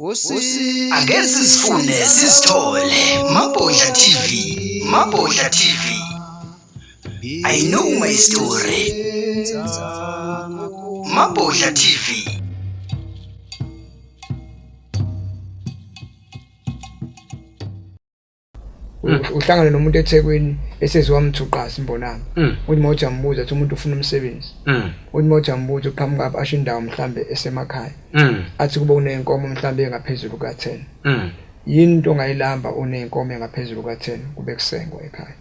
Ake sizifune sizithole Mabhodla TV, Mabhodla TV. I know my story. Mabhodla TV. Uhlangane nomuntu eThekwini eseziwa mthuqasi imbonami. Uthi mawuthi ambuza athi umuntu ufuna umsebenzi. Uthi mawuthi ambuza uqhamuka apha asho indawo mhlambe esemakhaya. Athi kube unenkomo mhlambe engaphezulu ka10. Yini into ongayilamba unenkomo engaphezulu ka10 kube kusengwa ekhaya.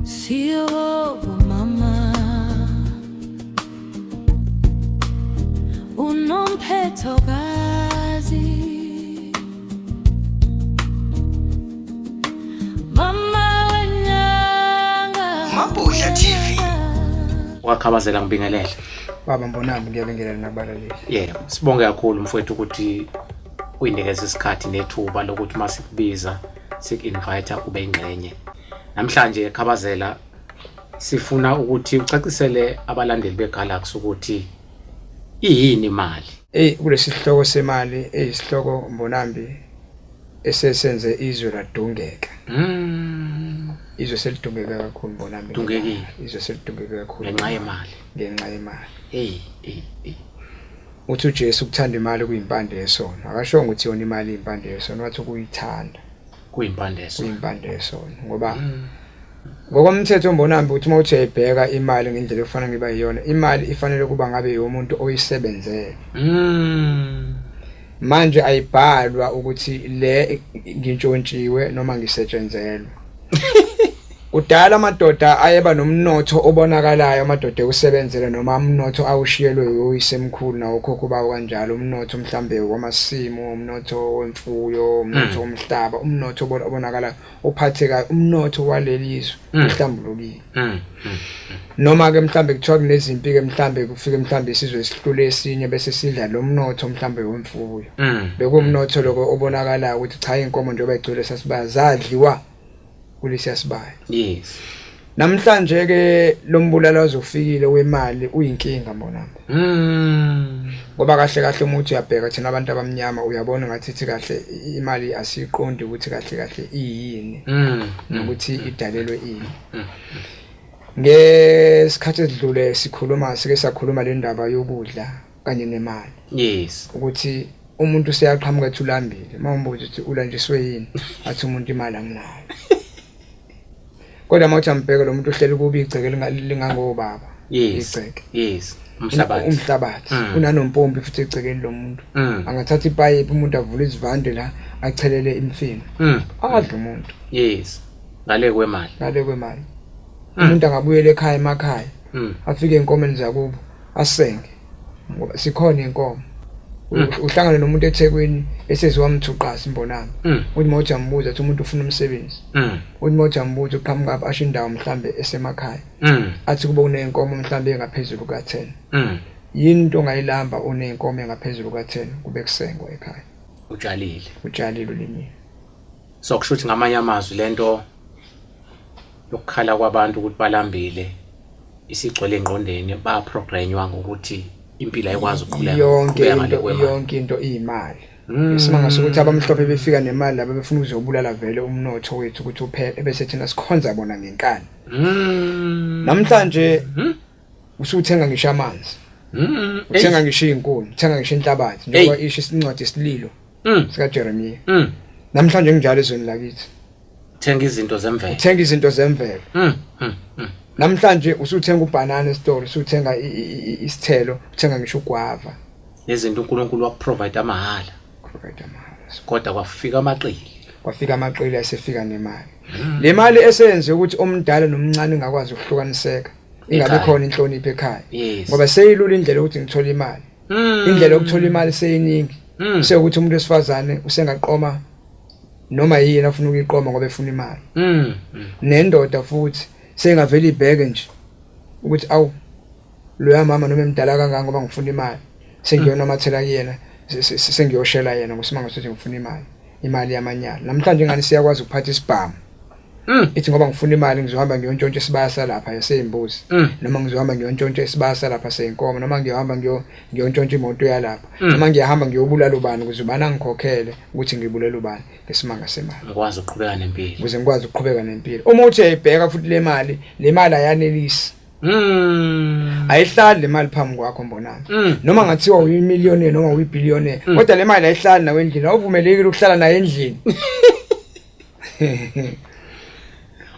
Siyabonga mama unomphethokazi mama wenyanga Mabhodla TV. Wakhabazela ngibingelele. Baba Mbonami ngiyabingelela nakubalaleli. Yebo, sibonge kakhulu mfowethu ukuthi uyinikeze isikhathi nethuba lokuthi uma sikubiza siku-invite ube ingxenye. Namhlanje Khabazela sifuna ukuthi ucacisele abalandeli beGalaxy ukuthi iyini imali. Ey kulesi sihloko semali eyisihloko Mbonambi esesenze izwe ladungeka. Izwe selidungeke kakhulu Mbonambi. Dungekile. Izwe selidungeke kakhulu Ngenxa yemali. Ngenxa yemali. Hey, hey, hey. Uthi uJesu ukuthanda imali kuyimpande yesono. Akashongo ukuthi yona imali iyimpande yesono, wathi ukuyithanda Kuyimpande yesono. Kuyimpande yesono ngoba ngokomthetho Mbonambi uthi uma uthi uyayibheka imali ngendlela ekufanele ngiba yiyona, imali ifanele kuba ngabe yomuntu oyisebenzele. Manje ayibhalwa ukuthi le ngintshontshiwe noma ngisetshenzelwe. Kudala amadoda ayeba nomnotho obonakalayo, amadoda ekusebenzele noma umnotho awushiyelwe uyisemkhulu nawokhokho bawo kanjalo, umnotho mhlambe wamasimu, umnotho wemfuyo, umnotho womhlaba, umnotho obonakalayo ophathekayo, umnotho walelizwe uhlambulukile. Noma ke mhlambe kuthiwa kunezimpi ke mhlambe kufike mhlambe isizwe esihlule esinye bese sidla lo mnotho mhlambe wemfuyo. Bekumnotho lokho obonakalayo ukuthi cha inkomo njengoba igcwele sasibaya zadliwa kulesiya sibaya. Yes. Namhlanje ke lo mbulala ozofikile wemali uyinkinga Mbonambi. Ngoba kahle kahle uma uthi uyabheka thina abantu abamnyama uyabona ngathi ithi kahle imali asiqondi ukuthi kahle kahle iyini nokuthi idalelwe ini. Ngesikhathi esidlule sikhuluma sike sakhuluma le ndaba yokudla kanye nemali. Yes. Ukuthi umuntu useyaqhamuka ethi ulambile, uma umbuza ukuthi ulanjiswe yini, athi umuntu imali anginayo. Kodwa uma uthi ambheke lo muntu uhleli kubi igceke lingangobaba. Yes. Igceke. Yes. Umhlabathi. Umhlabathi. Unanompompi futhi egcekeni lo muntu. Angathatha ipayipi umuntu avule izivande la achelele imfino. Adle umuntu. Yes. Ngale kwemali. Ngale kwemali. Umuntu angabuyela ekhaya emakhaya. Afike enkomeni zakubo asenge. Ngoba sikhona inkomo. Uhlangane nomuntu eThekwini eseziwa mthuqasi imbonami. Uthi mawuthi ambuza athi umuntu ufuna umsebenzi. Uthi mawuthi ambuza uqhamuka apha asho indawo mhlambe esemakhaya. Athi kube unenkomo mhlambe engaphezulu ka10. Yini into ongayilamba unenkomo engaphezulu ka10 kube kusengwa ekhaya. Utshalile. Utshalile ulimile. So kusho ukuthi ngamanye amazwi lento yokukhala kwabantu ukuthi balambile isigcwele engqondweni, baprogramnywa ngokuthi impilo ayikwazi ukuqhubeka yonke into, yonke into iyimali. Isimanga sokuthi abamhlophe befika nemali laba befuna ukuzobulala vele umnotho wethu ukuthi uphele, bese thina sikhonza bona ngenkani. Namhlanje usuthenga ngisho amanzi. Uthenga ngisho izinkuni, uthenga ngisho inhlabathi, njengoba isho isincwadi isililo sika Jeremiah. Namhlanje nginjalo ezweni lakithi. Uthenga izinto zemvelo. Uthenga izinto zemvelo. Namhlanje usuthenga ubhanana esitolo, usuthenga isithelo, uthenga ngisho ugwava. Nezinto uNkulunkulu wakuprovide amahhala. Provide amahhala. Kodwa kwafika amaqili. Kwafika amaqili asefika nemali. Le mali esenze ukuthi omdala nomncane ngakwazi ukuhlukaniseka. Ingabe khona inhlonipho ekhaya. Ngoba seyilula indlela yokuthi ngithole imali. Indlela yokuthola imali seyiningi. Sekuthi umuntu wesifazane usengaqoma noma yini afuna ukuyiqoma ngoba efuna imali. Nendoda futhi sengavela ibheke nje ukuthi awu loya mama noma emdala kangaka ngoba ngifuna imali, sengiyonamathela kuyena, sengiyoshela yena ngosimanga sokuthi ngifuna imali, imali yamanyala. Namhlanje ingane siyakwazi ukuphatha isibhamu. Ithi ngoba ngifuna imali ngizohamba ngiyontshontsha isibaya salapha yaseyimbuzi noma ngizohamba ngiyontshontsha isibaya salapha seyinkomo noma ngiyohamba ngiyontshontsha imoto yalapha noma ngiyahamba ngiyobulala ubani ukuze ubani angikhokhele ukuthi ngibulele ubani ngesimanga semali. Ngikwazi ukuqhubeka nempilo. Ukuze ngikwazi ukuqhubeka nempilo. Uma uthi uyayibheka futhi le mali, le mali ayanelisi. Ayihlali le mali phambi kwakho mbonami. Noma ngathiwa uyimillionaire noma uyibillionaire, kodwa le mali ayihlali nawe endlini, awuvumelekile ukuhlala naye endlini.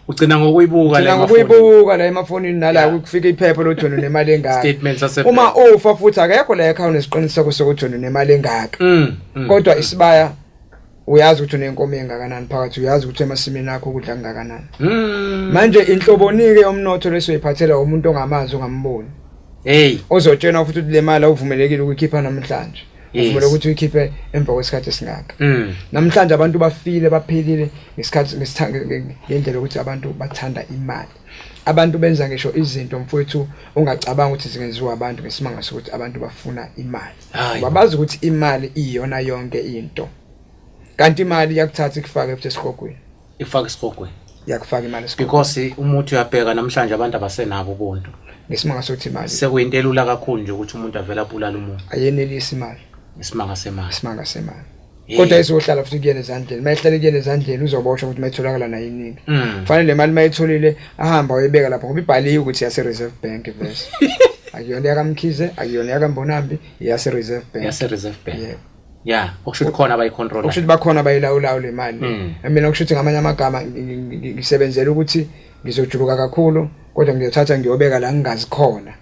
Ugcina ngokuyibuka le ngokuyibuka la emafonini nala kufika iphepha lokuthi wena unemali engaka. Statements ase Uma ufa futhi akekho la ekhaya unesiqiniseko sokuthi wena unemali engaka. Kodwa isibaya uyazi ukuthi unenkomo engakanani phakathi, uyazi ukuthi emasimini akho ukudla kungakanani. Manje inhlobonike yomnotho lesoyiphathela umuntu ongamazi ongamboni. Hey, ozotshena futhi ukuthi le mali awuvumelekile ukuyikhipha namhlanje. Uvumele ukuthi uyikhiphe emva kwesikhathi esingaka. Namhlanje abantu bafile baphilile ngesikhathi ngendlela ukuthi abantu bathanda imali. Abantu benza ngisho izinto mfowethu ungacabanga ukuthi zingenziwa abantu ngesimanga sokuthi abantu bafuna imali. Babazi ukuthi imali iyona yonke into. Kanti imali iyakuthatha ikufake futhi esihogweni. Ifaka esihogweni. Iyakufaka imali esihogweni. Because umuthi uyabheka namhlanje abantu abasenabo ubuntu. Ngesimanga sokuthi imali. Sekuyinto elula kakhulu nje ukuthi umuntu avele abulale umuntu. Ayenelisi imali. Isimanga semali. Isimanga semali. Kodwa izohlala futhi kuyena ezandleni. Mayihlale kuyena ezandleni uzoboshwa ukuthi mayitholakala nayo iningi. Kufanele le mali mayitholile ahamba uyibeka lapho ngoba ibhaliwe ukuthi yase Reserve Bank vese. Akuyona yakaMkhize, akuyona yakaMbonambi, yase Reserve Bank. Yase Reserve Bank. Yebo. Yeah, okusho ukuthi khona abayicontrol. Okusho ukuthi bakhona abayilawulayo le mali. Mina okusho ukuthi ngamanye amagama ngisebenzela ukuthi ngizojuluka kakhulu kodwa ngiyothatha ngiyobeka la ngingazi khona.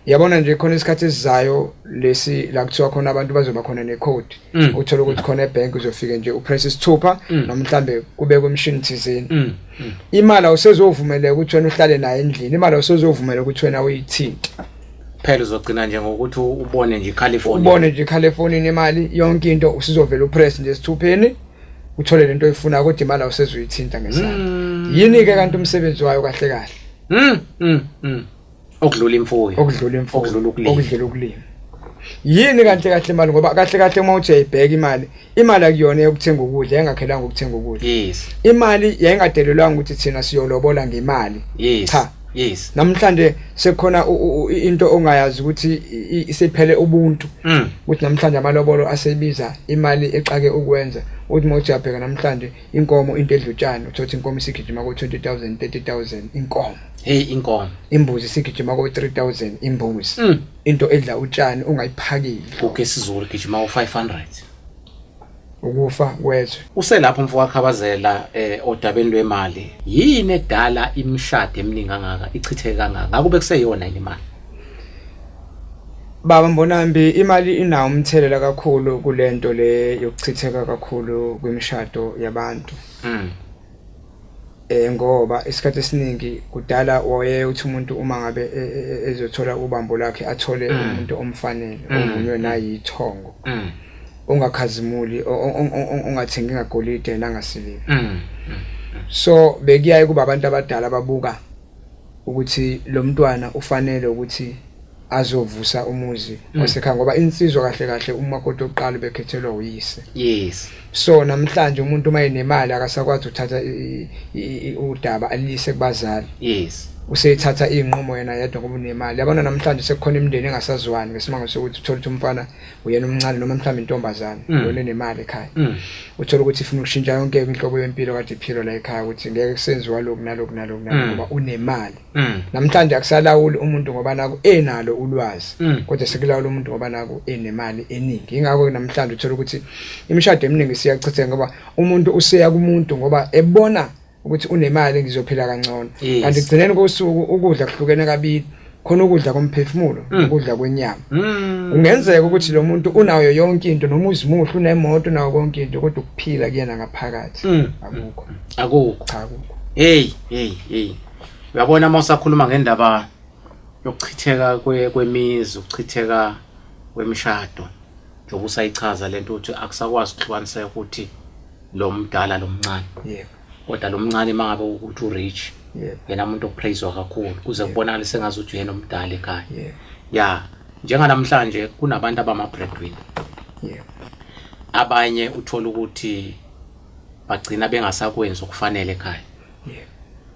Yabona nje khona isikhathi esizayo lesi la kuthiwa khona abantu bazoba khona necode. Uthola ukuthi khona ebank uzofika nje upress isithupha noma mhlambe kubekwe umshini thizeni. Imali awusezovumeleka ukuthi wena uhlale nayo endlini, imali awusezovumeleka ukuthi wena uyithinte. Phela uzogcina nje ngokuthi ubone nje iCalifornia. Ubone nje iCalifornia imali yonke into usizovela upress nje esithupheni uthole lento oyifunayo kodwa imali awusezuyithinta ngesandla. Yini ke kanti umsebenzi wayo kahle kahle? Okudlula imfuyo. Okudlula imfuyo. Okudlula ukulima. Okudlula ukulima. Yini kanti kahle imali ngoba kahle kahle uma uthi uyayibheka imali, imali akuyona yokuthenga ukudla, yayingakhelanga ukuthenga ukudla. Yes. Imali yayingadelelwanga ukuthi thina siyolobola ngemali. Yes. Cha. Yes. Namhlanje sekukhona into ongayazi ukuthi isiphele ubuntu. Ukuthi namhlanje amalobolo asebiza imali exake ukwenza. Uthi uma uthi uyabheka namhlanje inkomo into edla utshani, uthola ukuthi inkomo isigijima ko 20,000, 30,000 inkomo. Hey inkomo. Imbuzi isigijima ko 3,000 imbuzi. Into edla utshani ungayiphakile. Kuke isiZulu gijima ko 500. Ukufa kwezwe. Uselapho umfo kaKhabazela odabeni lwemali. Yini edala imishado eminingi kangaka ichitheke kangaka? Ngakube kuseyona yini imali? Baba Mbonambi, imali inawo umthelela kakhulu kulento le yokuchitheka kakhulu kwimishado yabantu. Ngoba isikhathi esiningi kudala waye uthi umuntu uma ngabe ezothola ubambo lakhe athole umuntu omfanele ovunywe nayithongo. Ongakhazimuli, ongathengi ngagolide nangasiliva. So bekuyaye kuba abantu abadala babuka ukuthi lo mntwana ufanele ukuthi azovusa umuzi wasekhaya ngoba insizwa kahle kahle umakoti oqala bekhethelwa uyise. Yes. So namhlanje umuntu uma enemali akasakwazi ukuthatha udaba alise kubazali. Yes. Useyithatha inqumo yena yedwa ngoba unemali. Yabona namhlanje sekukhona imindeni engasazwani ngesimanga sokuthi uthola ukuthi umfana uyena omncane noma mhlawumbe intombazane yona enemali ekhaya. Uthola ukuthi ifuna ukushintsha yonke inhlobo yempilo kade iphilwa la ekhaya ukuthi ngeke kusenziwa lokhu nalokhu nalokhu nalokhu ngoba unemali. Namhlanje akusalawuli umuntu ngoba naku enalo ulwazi kodwa sekulawula umuntu ngoba naku enemali eningi. Ingakho namhlanje uthola ukuthi imishado eminingi siyachitheka ngoba umuntu useya kumuntu ngoba ebona ukuthi unemali ngizophila kangcono. Kanti egcineni kosuku ukudla kuhlukene kabili, khona ukudla komphefumulo nokudla kwenyama. Kungenzeka ukuthi lo muntu unayo yonke into noma uzimuhle unemoto unayo konke into kodwa ukuphila kuyena ngaphakathi akukho. Akukho. Cha akukho. Hey hey hey. Uyabona uma usakhuluma ngendaba yokuchitheka kwemizi, ukuchitheka kwemishado, njengoba usayichaza lento ukuthi akusakwazi ukuhlukaniseka ukuthi lo mdala lo mncane. Yebo. Kodwa lo mncane mangabe ukuthi urich, Yebo. yena umuntu opraiswa kakhulu kuze kubonakale sengazi ukuthi uyena omdala ekhaya. Yebo. Ya, njenganamhlanje kunabantu abama breadwinner. Yebo. Abanye uthola ukuthi Bagcina bengasakwenzi okufanele ekhaya. Yebo.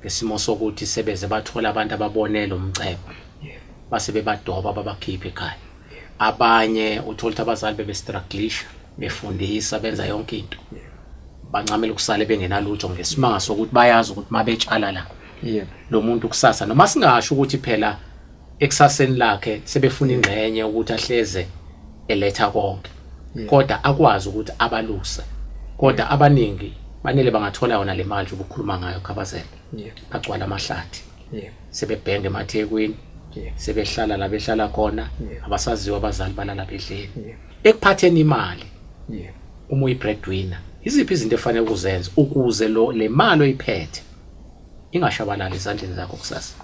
Ngesimo sokuthi sebeze bathola abantu ababone lo mcebo. Yebo. Base bebadoba babakhipha ekhaya. Abanye uthola ukuthi abazali bebestrugglisha, befundisa, benza yonke into. Bancamela ukusale bengenalutho ngesimanga sokuthi bayazi ukuthi mabetshala la. Yebo. Lo muntu kusasa noma singasho ukuthi phela ekusaseni lakhe sebefuna ingxenye ukuthi ahleze eletha konke kodwa akwazi ukuthi abaluse kodwa abaningi banele bangathola yona le mali nje ubukhuluma ngayo khabazela bagcwala amahlathi sebebhenga emathekwini sebehlala la behlala khona abasaziwa abazali balala bedleni ekuphatheni imali uma uyi-breadwinner iziphi izinto efanele ukuzenza ukuze lo le mali oyiphethe ingashabalali ezandleni zakho kusasa?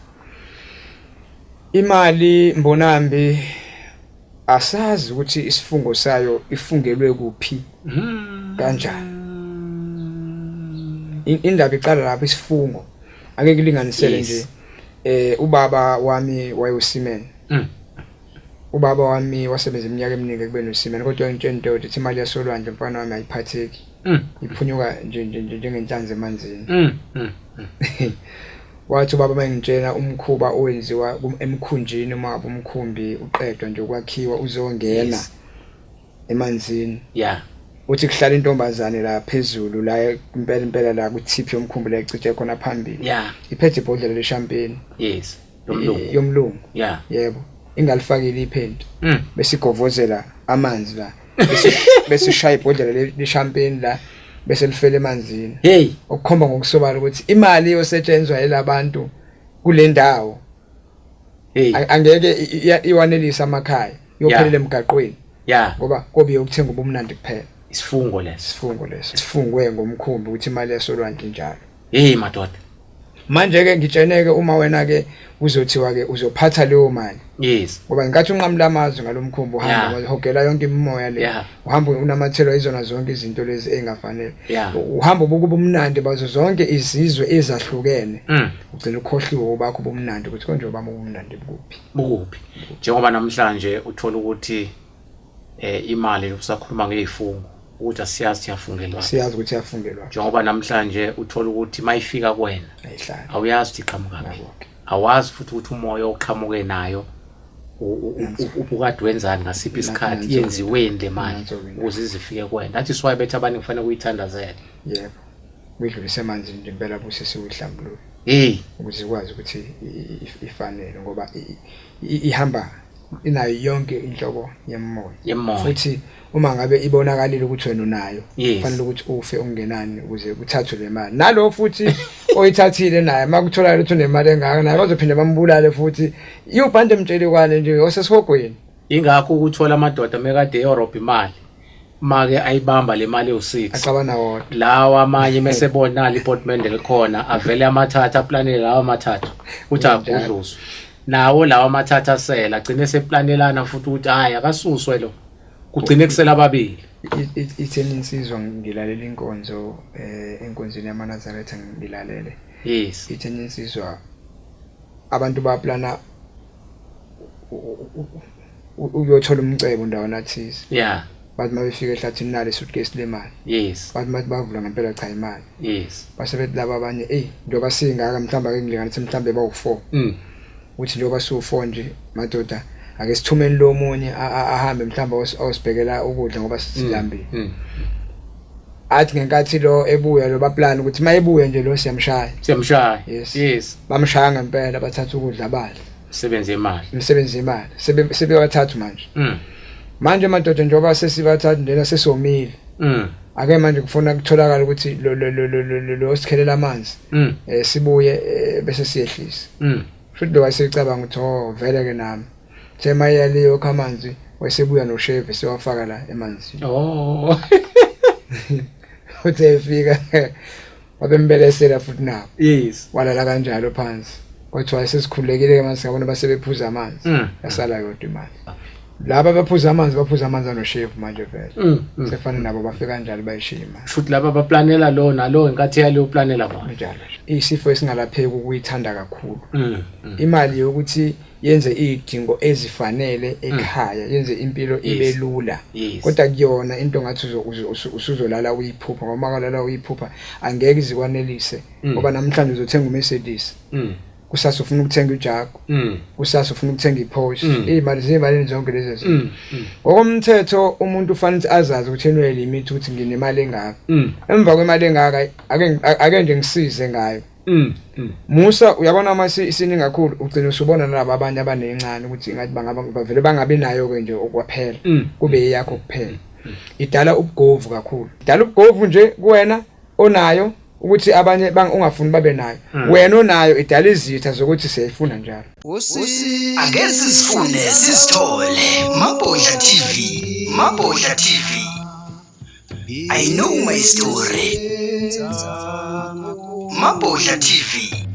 Imali Mbonambi asazi ukuthi isifungo sayo ifungelwe kuphi kanjani. Indaba iqala lapho isifungo. Ake kulinganisele nje. Ubaba wami wayewusimene. Ubaba wami wasebenza iminyaka eminingi ekubeni usimene kodwa ngitshela into ukuthi imali yasolwandle mfana wami ayiphatheki. Iphunyuka nje nje njengenhlanzi emanzini. Wathi ubaba mangitshela umkhuba owenziwa emkhunjini uma umkhumbi uqedwa nje ukwakhiwa uzongena emanzini. Yeah. Uthi kuhlala intombazane la phezulu la impela impela la ku tip yomkhumbi la ecije khona phambili. Yeah. Iphethe ibhodlela leshampeni. Yes. Yomlungu. Yomlungu. Yeah. Yebo. Ingalifakile iphenti. Besigovozela amanzi la. Bese shaya ibhodlela leshampeni la bese lifele emanzini. Hey, okukhomba ngokusobala ukuthi imali yosetshenzwa yelabantu kule ndawo. Hey, angeke iwanelise amakhaya, yophelele emgaqweni. Yeah. Ngoba kobe yokuthenga ubumnandi kuphela. Isifungo leso. Isifungo leso. Sifungwe ngomkhumbi ukuthi imali yasolwandle njalo. Hey madoda. Manje ke ngitsheneke uma wena ke uzothiwa ke uzophatha leyo mali. Yes. Ngoba ngenkathi unqamula amazwe ngalomkhumbi uhamba uhogela yonke imimoya le. Uhamba unamathelwa izona zonke izinto lezi engafanele. Uhamba ubuka ubumnandi bazo zonke izizwe ezahlukene. Ugcina ukhohliwe obakho ubumnandi ukuthi konje obami ubumnandi bukuphi. Bukuphi. Njengoba namhlanje uthola ukuthi imali usakhuluma ngezifungo ukuthi asiyazi siyafungelwa. Siyazi ukuthi siyafungelwa. Njengoba namhlanje uthola ukuthi mayifika kuwena ayihlali. Awuyazi ukuthi iqhamuka phi. Awazi futhi ukuthi umoya oqhamuke nayo ubukade wenzani ngasiphi isikhathi yenziweni le mali ukuze izifike kuwena. That is why bethi abaningi kufanele uyithandazele. Yebo. Uyidlulise emanzini nje impela buse siwuhlambulule. Hey, ukuze ikwazi ukuthi ifanele ngoba ihamba inayo yonke inhlobo yemoya. Futhi uma ngabe ibonakalile ukuthi wena unayo, kufanele ukuthi ufe ungenani ukuze kuthathwe le mali. Nalo futhi oyithathile naye makutholakala ukuthi unemali engaka naye bazophinde bambulale futhi. Iyubhande emtshelikwane nje osesihogweni. Ingakho ukuthola amadoda mekade eyorobha imali make ayibamba le mali ewu6 acabana wodwa lawa amanye mesebona iportmanteau likhona avele amathatha aplanele lawa amathathu uthi agudluzwe nawo lawa amathatha asela agcine seplanelana futhi ukuthi hayi akasuswe lo kugcine kusela ababili. Itheni insizwa ngilalela inkonzo enkonzweni yamaNazaretha ngilalele. Yes. Itheni insizwa abantu baplana uyothola umcebo ndawana thize. Yeah. Bathi mabefika ehlathini nale suitcase lemali. Yes. Bathi mathi bavula ngempela cha imali. Yes. Base bethi laba abanye ey njengoba singaka mhlawumbe ake ngilinganise mhlawumbe bawu4. Uthi njengoba siwu4 nje madoda ake sithumeni lo munye ahambe mhlawumbe awusibhekela ukudla ngoba silambile. Athi ngenkathi lo ebuya lo baplan ukuthi mayebuya nje lo siyamshaya. Siyamshaya. Yes. Yes. Bamshaya ngempela bathatha ukudla badla. Sebenze imali. Umsebenzi imali. Sebebathathu manje. Manje madoda njengoba sesibathathu njena sesomile. Ake manje kufuna kutholakala ukuthi lo lo lo lo lo sikhelela amanzi. Sibuye bese siyehlisa. Futhi lo wasecabanga ukuthi oh vele ke nami. Thema yaleyo amanzi wayesebuya noshevu sewafaka la emanzini. Oh. Uthe efika wabembelesela futhi nabo. Yes. Walala kanjalo phansi. Kwathiwa sesikhululekile ke manje singabona basebephuza amanzi. Yasala yodwa imali. Laba baphuza amanzi baphuza amanzi anoshevu manje vele. Sefana nabo bafika kanjalo bayishiya imali. Futhi laba baplanela lo nalo inkathi yalo planela bona. Kanjalo. Isifo esingalapheki ukuyithanda kakhulu. Imali yokuthi Yenze izidingo ezifanele ekhaya, yenze impilo ibe lula. Kodwa kuyona into ngathi usuzolala uyiphupha, ngoba makalala uyiphupha angeke izikwanelise, ngoba namhlanje uzothenga uMercedes, kusasa ufuna ukuthenga iJaguar, kusasa ufuna ukuthenga iPorsche. Izimali ziyimalini zonke lezi zinto? Ngokomthetho umuntu ufanele ukuthi azazi ukuthi enwele limit, ukuthi nginemali engaka, emva kwemali engaka ake nje ngisize ngayo. Musa, uyabona, uma isiningi kakhulu ugcina usubona nalaba abanye abanencane ukuthi ngathi bangaba bavele bangabi nayo ke nje okwaphela, kube eyakho kuphela. Idala ubugovu kakhulu, idala ubugovu nje kuwena onayo, ukuthi abanye ungafuni babe nayo. Wena onayo idala izitha zokuthi siyayifuna njalo. Ake sizifune sizithole. Mabhodla TV, Mabhodla TV. I know my story. Mabhodla TV.